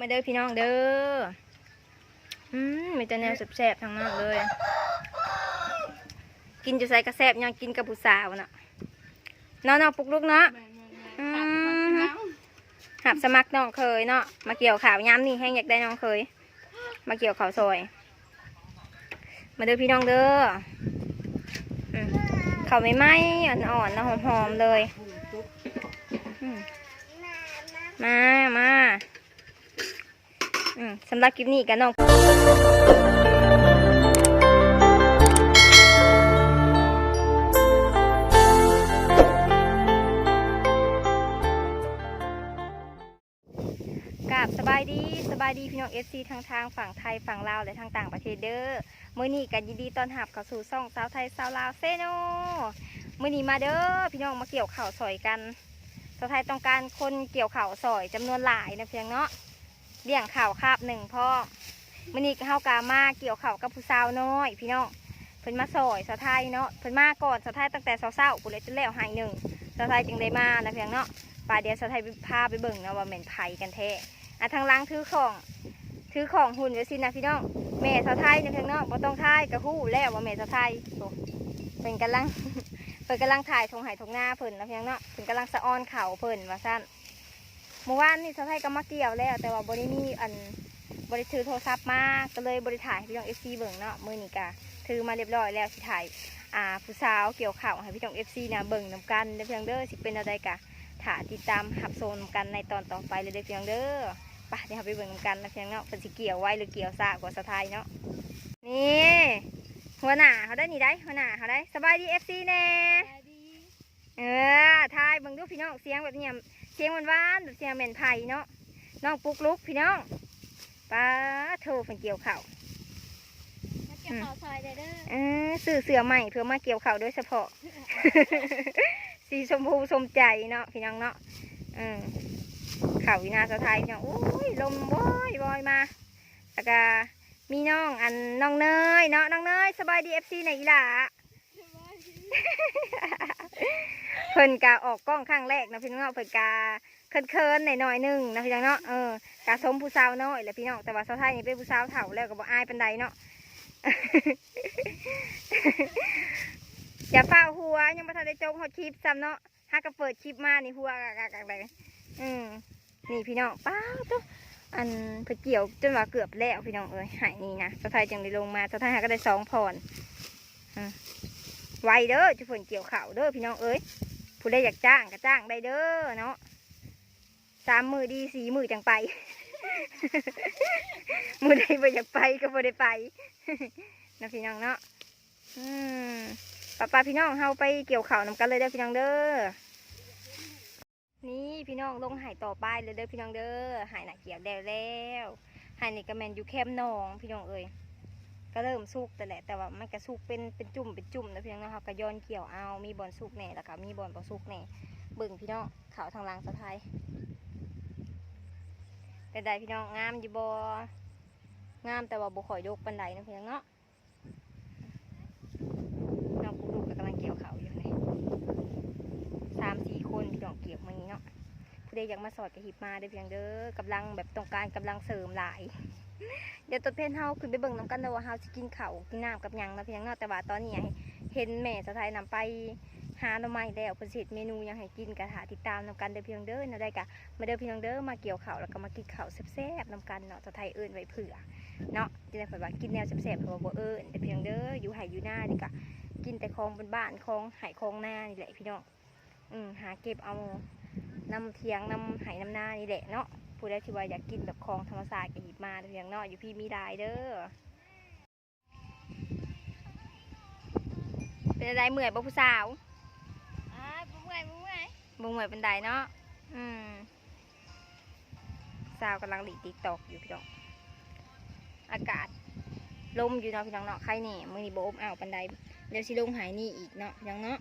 ມາເດີພີ່ນ້ອງເດີ ອືມ ມີແຕ່ແນວແຊບໆທັງນັ້ນເລີຍ ກິນຢູ່ໃສກໍແຊບ ຍ້ອນກິນກັບຜູ້ສາວນະ ເນາະ ນ້ອງປຸກລຸກເນາະ ແມ່ນໆໆ ອືມ ຮັບສະໝັກນ້ອງເຂີຍເນາະ ມາກ່ຽວຂ້າວຍາມນີ້ແຮງຢາກໄດ້ນ້ອງເຂີຍ ມາກ່ຽວເຂົ້າຊ່ອຍ ມາເດີພີ່ນ້ອງເດີ ອືມ ເຂົ້າໃໝ່ໆ ອ່ອນໆ ເນາະ ຫອມໆເລີຍ ອືມ ມາ ມາ ອືມ ສຳລັບຄລິບນີ້ກໍນ້ອງ ກາບສະບາຍດີ ສະບາຍດີພີ່ນ້ອງເອັຟຊີ ທັງທາງຝັ່ງໄທ ຝັ່ງລາວ ແລະ ທາງຕ່າງປະເທດເດີ ມື້ນີ້ກໍຍິນດີຕ້ອນຮັບເຂົ້າສູ່ຊ່ອງສາວໄທ ຊາວລາວ ແຊນແນວ ມື້ນີ້ມາເດີພີ່ນ້ອງ ມາກ່ຽວເຂົ້າຊ່ອຍກັນ ສາວໄທຕ້ອງການຄົນກ່ຽວເຂົ້າຊ່ອຍຈຳນວນຫຼາຍນະພຽງເນາະ ລ້ຽງເຂົ້າຄາບໜຶ່ງພ້ອມ ມື້ນີ້ເຮົາກໍມາກ່ຽວເຂົ້າກັບຜູ້ສາວນ້ອຍພີ່ນ້ອງ ເພິ່ນມາຊ່ອຍສາວໄທເນາະ ເພິ່ນມາກ່ອນສາວໄທຕັ້ງແຕ່ເຊົ້າໆ ພຸ້ນແຫຼະ ຈົນແລ້ວໄຮ່ໜຶ່ງ ສາວໄທຈຶ່ງໄດ້ມານະພຽງເນາະ ໄປ ດຽວສາວໄທພາໄປເບິ່ງເນາະວ່າແມ່ນໃຜກັນແທ້ ອາ ທາງຫຼັງຖືຂອງ ຖືຂອງຫຸ່ນໄວ້ຊີ້ນະພີ່ນ້ອງ ແມ່ສາວໄທນະພຽງເນາະ ບໍ່ຕ້ອງຖ່າຍກໍຮູ້ແລ້ວວ່າແມ່ສາວໄທ ໂອ້ ເພິ່ນກຳລັງ ເພິ່ນກຳລັງຖ່າຍທົ່ງໄຮ່ທົ່ງນາເພິ່ນນະພຽງເນາະ ເພິ່ນກຳລັງສະອອນເຂົ້າເພິ່ນວ່າຊັ້ນ ມື້ວານນີ້ສາວໄທກໍມາກ່ຽວແລ້ວ ແຕ່ວ່າບໍ່ໄດ້ມີອັນ ບໍ່ໄດ້ຖືໂທລະສັບມາ ກໍເລີຍບໍ່ໄດ້ຖ່າຍໃຫ້ພີ່ນ້ອງເອັຟຊີເບິ່ງເນາະ ມື້ນີ້ກໍຖືມາຮຽບຮ້ອຍແລ້ວ ຊິຖ່າຍ ອ່າ ຜູ້ສາວກ່ຽວເຂົ້າໃຫ້ພີ່ນ້ອງເອັຟຊີນະເບິ່ງນຳກັນເດີພີ່ນ້ອງເດີ ຊິເປັນແນວໃດກໍຖ້າຕິດຕາມຮັບຊົມນຳກັນໃນຕອນຕໍ່ໄປເລີຍເດີພີ່ນ້ອງເດີ ໄປ ດຽວເຮົາໄປເບິ່ງນຳກັນນະພີ່ນ້ອງເນາະ ເພິ່ນຊິກ່ຽວໄວຫຼືກ່ຽວຊ້າກວ່າສາວໄທເນາະ ນີ້ ຫົວໜ້າເຮົາໄດ໋ນີ້ໄດ໋ ຫົວໜ້າເຮົາໄດ໋ ສະບາຍດີເອັຟຊີແດ່ ສະບາຍດີ ເອີ ຖ່າຍເບິ່ງດູພີ່ນ້ອງ ສຽງແບບນີ້ ສຽງຫວານໆ ແບບສຽງແມ່ນໃຜເນາະ ນ້ອງປຸກລຸກພີ່ນ້ອງ ປາໂທ້ ເພິ່ນກ່ຽວເຂົ້າ ມາກ່ຽວເຂົ້າຊ່ອຍແດ່ເດີ ອືມ ເອີ ຊື້ເສື້ອໃໝ່ເພື່ອມາກ່ຽວເຂົ້າໂດຍສະເພາະ ສີຊົມພູສົມໃຈເນາະ ພີ່ນ້ອງເນາະ ເອີ ເຂົ້າຢູ່ນາສາວໄທພີ່ນ້ອງ ໂອ້ຍ ລົມວອຍໆມາ ແລ້ວກະມີນ້ອງ ອັນ ນ້ອງເນີຍເນາະ ນ້ອງເນີຍ ສະບາຍດີເອັຟຊີແດ່ອີ່ຫຼ້າ ເພິ່ນກະອອກກ້ອງຄັ້ງແລກເນາະພີ່ນ້ອງເນາະ ເພິ່ນກະເຂີນໆ ໜ້ອຍໆໜຶ່ງເນາະພີ່ນ້ອງເນາະ ເອີ ກະສົມຜູ້ສາວນ້ອຍແຫຼະພີ່ນ້ອງ ແຕ່ວ່າສາວໄທນີ້ເປັນຜູ້ສາວເຖົ້າແລ້ວກໍບໍ່ອາຍປານໃດເນາະ ຢ່າຟ້າວຫົວ ຍັງບໍ່ທັນໄດ້ຈົບຮອດຄລິບຊ້ຳເນາະ ຫາກໍເປີດຄລິບມານີ້ຫົວກະກະກະ ອືມ ນີ້ພີ່ນ້ອງ ປາໂທ້ ອັນ ເພິ່ນກ່ຽວຈົນວ່າເກືອບແລ້ວພີ່ນ້ອງເອີຍ ໄຮ່ນີ້ນະ ສາວໄທຈຶ່ງໄດ້ລົງມາ ສາວໄທຫາກໍໄດ້ສອງຜ່ອນ ອືມ ໄວເດີ ຈຸເພິ່ນກ່ຽວເຂົ້າເດີພີ່ນ້ອງເອີຍ ຜູ້ໃດຢາກຈ້າງກໍຈ້າງໄດ້ເດີເນາະ ສາມມື້ດີ ສີ່ມື້ຈັ່ງໄປ ມື້ໃດບໍ່ຢາກໄປກໍບໍ່ໄດ້ໄປ ເນາະພີ່ນ້ອງເນາະ ອືມ ປະ ປະ ພີ່ນ້ອງ ເຮົາໄປກ່ຽວເຂົ້ານຳກັນເລີຍເດີພີ່ນ້ອງເດີ ນີ້ພີ່ນ້ອງ ລົງໄຮ່ຕໍ່ໄປເລີຍເດີພີ່ນ້ອງເດີ ໄຮ່ນະກ່ຽວແລ້ວແລ້ວ ໄຮ່ນີ້ກໍແມ່ນຢູ່ແຄມໜອງພີ່ນ້ອງເອີຍ ກໍເລີ່ມສຸກແລ້ວແຫຼະ ແຕ່ວ່າມັນກໍສຸກເປັນ ເປັນຈຸ່ມເປັນຈຸ່ມນະພີ່ນ້ອງເນາະ ເຮົາກໍຢ່ອນກ່ຽວເອົາ ມີບ່ອນສຸກແດ່ ແລ້ວກໍມີບ່ອນບໍ່ສຸກແດ່ ເບິ່ງພີ່ນ້ອງ ເຂົ້າທາງຫຼັງສາວໄທ ເປັນໃດພີ່ນ້ອງ ງາມຢູ່ບໍ່? ງາມ ແຕ່ວ່າບໍ່ຄ່ອຍດົກປານໃດນະພີ່ນ້ອງເນາະ. ນ້ອງປຸກລຸກກໍກຳລັງກ່ຽວເຂົ້າຢູ່ນີ້ ສາມສີ່ຄົນພີ່ນ້ອງ ກ່ຽວມື້ນີ້ເນາະ ຜູ້ໃດຢາກມາຊ່ອຍກໍຮີບມາເດີພີ່ນ້ອງເດີ ກຳລັງແບບຕ້ອງການກຳລັງເສີມຫຼາຍ ດຽວຕົວແທນເຮົາຂຶ້ນໄປເບິ່ງນຳກັນເດີວ່າເຮົາຊິກິນເຂົ້າກິນນ້ຳກັບຫຍັງເນາະພີ່ນ້ອງເນາະ ແຕ່ວ່າຕອນນີ້ເຫັນແມ່ສາວໄທນຳໄປຫາໜໍ່ໄມ້ແລ້ວ ເພິ່ນຊິເຮັດເມນູຫຍັງໃຫ້ກິນ ກໍຖ້າຕິດຕາມນຳກັນເດີພີ່ນ້ອງເດີ ແນວໃດກໍມາເດີພີ່ນ້ອງເດີ ມາກ່ຽວເຂົ້າແລ້ວກໍມາກິນເຂົ້າແຊບໆນຳກັນເນາະ ສາວໄທເອີ້ນໄວ້ເຜື່ອເນາະ. ຈັ່ງໃດຂ້ອຍວ່າກິນແນວແຊບໆ ຂ້ອຍວ່າບໍ່ເອີ້ນເດີພີ່ນ້ອງເດີ ຢູ່ໄຮ່ຢູ່ນານີ້ກະກິນແຕ່ຂອງບ້ານໆ ຂອງໄຮ່ຂອງນານີ້ແຫຼະພີ່ນ້ອງ ອື ຫາເກັບເອົານຳຖຽງນຳໄຮ່ນຳນານີ້ແຫຼະເນາະ. ຜູ້ໃດທີ່ວ່າຢາກກິນແບບຂອງທຳມະຊາດກະຫຍິບມາເດີພີ່ນ້ອງເນາະ ຢູ່ພີ້ມີຫຼາຍເດີ. ເປັນຈັ່ງໃດ ເມື່ອຍບໍ່ຜູ້ສາວ? ອ້າຍ ບໍ່ເມື່ອຍ ບໍ່ເມື່ອຍ ບໍ່ເມື່ອຍປານໃດເນາະ ອືມ. ສາວກຳລັງຫຼິ້ນຕິກຕອກຢູ່ພີ່ນ້ອງ ອາກາດລົມຢູ່ເນາະພີ່ນ້ອງເນາະ ໄຄແນ່ ມື້ນີ້ບໍ່ອົບອ້າວປານໃດ ດຽວຊິລົງໄຮ່ນີ້ອີກເນາະພີ່ນ້ອງເນາະ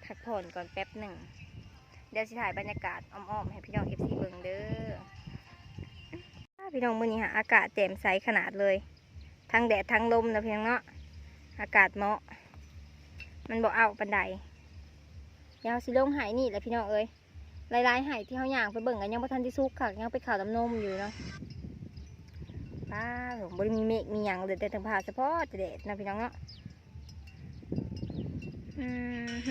ພັກຜ່ອນກ່ອນແປັບໜຶ່ງ ດຽວຊິຖ່າຍບັນຍາກາດອ້ອມໆໃຫ້ພີ່ນ້ອງເອັຟຊີເບິ່ງເດີ. ອ້າ ພີ່ນ້ອງ ມື້ນີ້ຫາອາກາດແຈ່ມໃສຂະໜາດເລີຍ ທັງແດດທັງລົມເນາະພີ່ນ້ອງເນາະ ອາກາດເໝາະ ມັນບໍ່ອ້າວປານໃດ ດຽວເຮົາຊິລົງໄຮ່ນີ້ແຫຼະພີ່ນ້ອງເອີຍ. ຫຼາຍໆໄຮ່ທີ່ເຮົາຍ່າງໄປເບິ່ງກໍຍັງບໍ່ທັນໄດ້ສຸກຄັກ ຍັງເປັນຂາວດຳນົມຢູ່ເນາະ. ປ້າໂທ້ ບໍ່ໄດ້ມີເມກມີຫຍັງເລີຍ ແຕ່ເທິງຟ້າສະເພາະແຕ່ແດດເນາະ ພີ່ນ້ອງເນາະ. ອືມ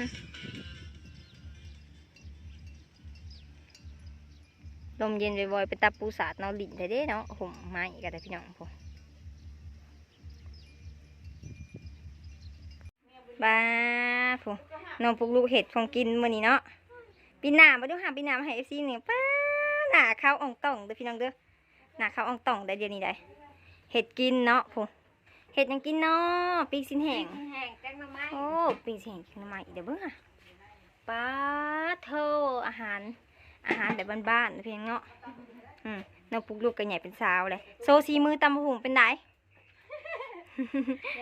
ລົມເຢັນວອຍໆ ເປັນຕາປູສາດເນາະ ຫຼິ້ນແທ້ເດ້ເນາະ ຮົ່ມໄມ້ກໍໄດ້ ພີ່ນ້ອງ. ພຸ້ນ ບ້າ ພຸ້ນ ນ້ອງປຸກລຸກເຮັດຂອງກິນມື້ນີ້ເນາະ. ປີນໜ້າມາດູຫາ ປີນໜ້າມາໃຫ້ເອັຟຊີນີ້. ປ້າ ໜ້າຂາວອ່ອງຕ່ອງເດີ ພີ່ນ້ອງເດີ ໜ້າຂາວອ່ອງຕ່ອງໄດ໋ ດຽວນີ້ໄດ໋. ເຮັດກິນເນາະ ພຸ້ນ ເຮັດຫຍັງກິນເນາະ? ປີ້ງຊີ້ນແຫ້ງ ປີ້ງຊີ້ນແຫ້ງ ແກງໜໍ່ໄມ້. ໂອ້ ປີ້ງຊີ້ນແຫ້ງ ແກງໜໍ່ໄມ້ ເດີເບິ່ງຫາ. ປາໂທ ອາຫານ ອາຫານແບບບ້ານໆ ເນາະ ພີ່ນ້ອງເນາະ. ອືມ ນ້ອງປຸກລຸກກໍໃຫຍ່ເປັນສາວແລ້ວ. ໂຊສີມືຕຳບັກຫຸ່ງເປັນໃດ? ຢາ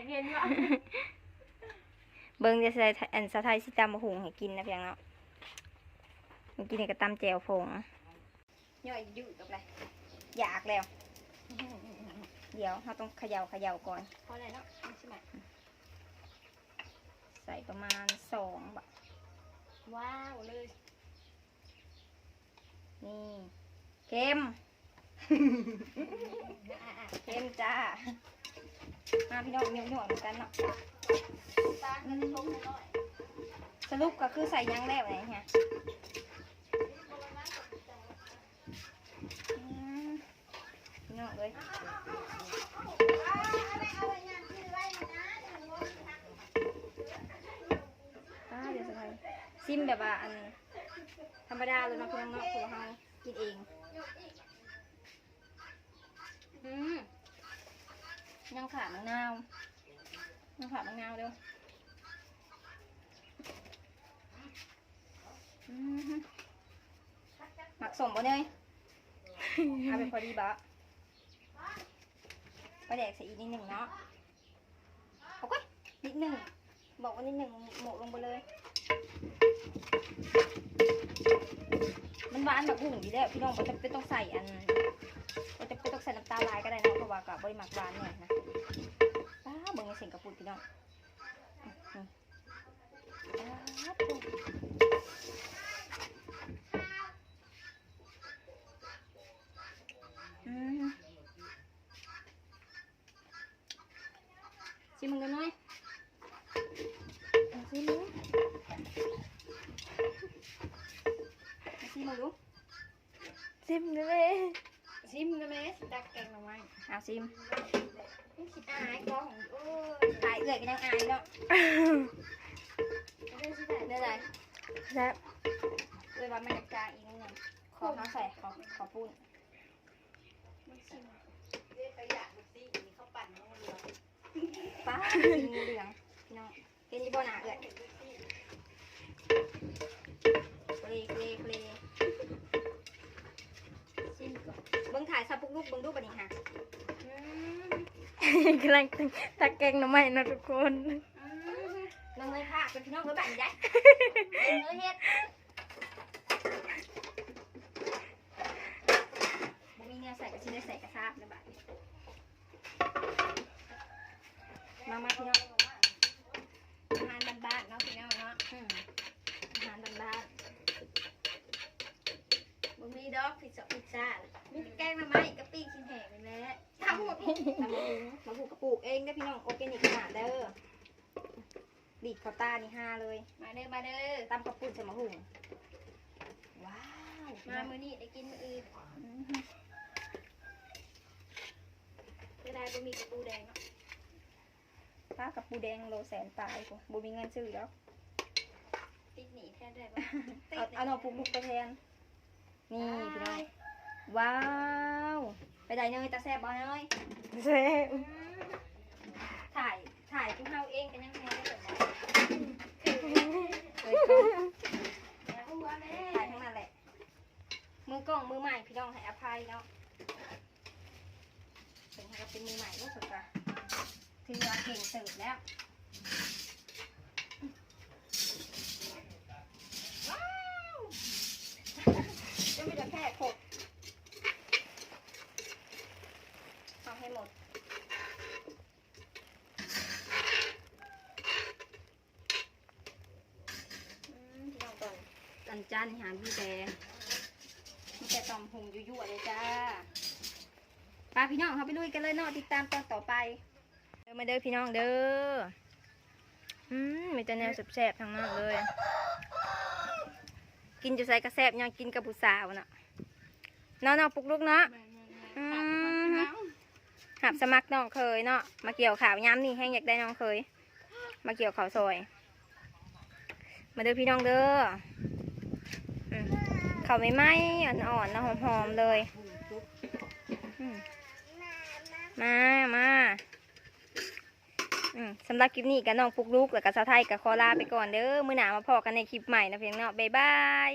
ກເຫັນຢູ່. ເບິ່ງເດີ ອັນ ສາວໄທຊິຕຳບັກຫຸ່ງໃຫ້ກິນນະ ພີ່ນ້ອງເນາະ. ມື້ກີ້ນີ້ກໍຕຳແຈ່ວຜົງ. ຍ່ອຍຍືດອອກເລີຍ ຢາກແລ້ວ. ດຽວເຮົາຕ້ອງຂະເຍົາຂະເຍົາກ່ອນ. ພໍແລ້ວເນາະ ມັນຊິໝັກ. ໃສ່ປະມານສອງບາດ. ວ້າວເລີຍ. ນີ້ ເຄັມ ເຄັມຈ້າ. ມາ ພີ່ນ້ອງ ຍົວໆນຳກັນເນາະ. ສະຫຼຸບກໍຄືໃສ່ຫຍັງແລ້ວນີ້ຮະ? ອືມ ພີ່ນ້ອງເອີຍ ອ້າ ດຽວຊິໃຫ້ຊິມແບບວ່າ ອັນ ທຳມະດາເລີຍເນາະ ພີ່ນ້ອງເນາະ ເພາະວ່າເຮົາກິນເອງ. ອືມ ຍັງຂາດໝາກນາວ ຍັງຂາດໝາກນາວເດີ. ອືມ ມັກສົ້ມບໍ່ເນີຍ? ເອົາແບບພໍດີບໍ່? ປາແດກໃສ່ອີກນິດໜຶ່ງເນາະ. ໂອ້ຍ ນິດໜຶ່ງ ບອກວ່ານິດໜຶ່ງ ໂໝະລົງໄປເລີຍ. ມັນຫວານບັກຫຸ່ງຢູ່ແລ້ວ ພີ່ນ້ອງ ບໍ່ຈຳເປັນຕ້ອງໃສ່ອັນ ບໍ່ຈຳເປັນຕ້ອງໃສ່ນ້ຳຕາລຫຼາຍກໍໄດ້ເນາະ ເພາະວ່າກໍບໍ່ໄດ້ມັກຫວານແຮງນະ. ປ້າ ເບິ່ງໃນເສັ້ນກະປຸ້ນ ພີ່ນ້ອງ. ອືມ ອືມ ຊິມເບິ່ງເດີນ້ອຍ ຊິມເບິ່ງ ຊິມເບິ່ງດູ. ຊິມເດີແມ່ ຊິມເດີແມ່ ຊິຕັກແກງໜໍ່ໄມ້. ເອົາຊິມ ມັນຊິອາຍກ້ອງ. ໂອ້ຍ ອາຍເອື້ອຍກໍຍັງອາຍເນາະ. ເປັນໃດ? ແຊບ. ເອື້ອຍວ່າມັນຈາງອີກໜ້ອຍໜຶ່ງ ຂໍເຮົາໃສ່ເຂົ້າ ເຂົ້າປຸ້ນ. ປ້າ ສີເຫຼືອງ ພີ່ນ້ອງ ເຫັນຢູ່ບໍ່ໜ້າເອື້ອຍ? ເຄລ ເຄລ ເຄລ ຊິມກ່ອນ ເບິ່ງ ຖ່າຍຊາປຸກລຸກເບິ່ງດູບັດນີ້ຫາ. ອືມ ກຳລັງຕັກແກງໜໍ່ໄມ້ເນາະທຸກຄົນ. ອືມ ນ້ອງເອີຍ ພາກເປັນພີ່ນ້ອງເອີຍ ບັດນີ້ໄດ໋ ເອີຍເຮັດ ບໍ່ມີແນວໃສ່ກໍຊິໄດ້ໃສ່ກະຊາບແລ້ວບັດນີ້. ມາ ມາ ພີ່ນ້ອງ ອາຫານບ້ານໆເນາະ ພີ່ນ້ອງເນາະ. ອືມ ອາຫານບ້ານໆ ບໍ່ມີດອກພິຊຊ່າ ພິຊຊ່າ ມີແຕ່ແກງໜໍ່ໄມ້ກັບປີ້ງຊີ້ນແຫ້ງນີ້ແຫຼະ. ຕຳບັກຫຸ່ງ ຕຳບັກຫຸ່ງ ບັກຫຸ່ງກໍປູກເອງເດີພີ່ນ້ອງ ອໍແກນິກຂະໜາດເດີ. ດີດເຂົ້າຕານີ້ຮາເລີຍ. ມາເດີ ມາເດີ ຕຳເຂົ້າປຸ້ນໃສ່ໝາກຫຸ່ງ. ວ້າວ ມາມື້ນີ້ໄດ້ກິນມື້ອື່ນ. ອືຮຶ ເສຍດາຍບໍ່ມີກະປູແດງເນາະ. ປາ ກະປູແດງໂລແສນປາຍພຸ້ນ ບໍ່ມີເງິນຊື້ດອກ. ຕິດໜີ້ແທນໄດ້ບໍ່? ເອົາ ເອົາໜໍ່ປຸກລຸກໄປແທນ. ນີ້ ອ້າຍ ພີ່ນ້ອງ ວ້າວ ເປັນໃດເນີຍ ຕາແຊບບໍ່ເນີຍ? ແຊບ. ອືມ ຖ່າຍ ຖ່າຍພວກເຮົາເອງກໍຍັງແຮງເລີຍ ຖ່າຍທັງນັ້ນແຫຼະ. ມືກ້ອງມືໃໝ່ ພີ່ນ້ອງໃຫ້ອະໄພເນາະ. ເພິ່ນກໍເປັນມືໃໝ່ເນາະ ເພິ່ນກໍຖືວ່າເກັ່ງເຕີບແລ້ວ. ວ້າວ ຈະມີແຕ່ແພ້ຄົບ ເອົາໃຫ້ໝົດ. ອືມ ພີ່ນ້ອງ ຕອນລ ອັນຈານນີ້ຫາມີແຕ່ ມີແຕ່ຕຳບັກຫຸ່ງຍົວໆເລີຍຈ້າ. ໄປພີ່ນ້ອງ ເຮົາໄປລຸຍກັນເລີຍເນາະ ຕິດຕາມຕອນຕໍ່ໄປ. ເດີ ມາເດີພີ່ນ້ອງເດີ. ອືມ ມີແຕ່ແນວແຊບໆທັງນັ້ນເລີຍ. ກິນຢູ່ໃສກໍແຊບ ຍ້ອນກິນກັບຜູ້ສາວເນາະ ເນາະ ນ້ອງປຸກລຸກເນາະ. ແມ່ນໆໆ ອືມ ຮັບສະໝັກນ້ອງເຂີຍເນາະ ມາກ່ຽວຂ້າວຍາມນີ້ ແຮງຢາກໄດ້ນ້ອງເຂີຍ ມາກ່ຽວເຂົ້າຊ່ອຍ. ມາເດີພີ່ນ້ອງເດີ. ອືມ ເຂົ້າໃໝ່ໆ ອ່ອນໆ ເນາະ ຫອມໆເລີຍ. ອືມ ມາ ມາ. ອືມ ສຳລັບຄລິບນີ້ກໍນ້ອງປຸກລຸກ ແລ້ວກໍສາວໄທກໍຂໍລາໄປກ່ອນເດີ. ມື້ໜ້າມາພໍ້ກັນໃນຄລິບໃໝ່ເນາະພີ່ນ້ອງເນາະ. ບາຍບາຍ.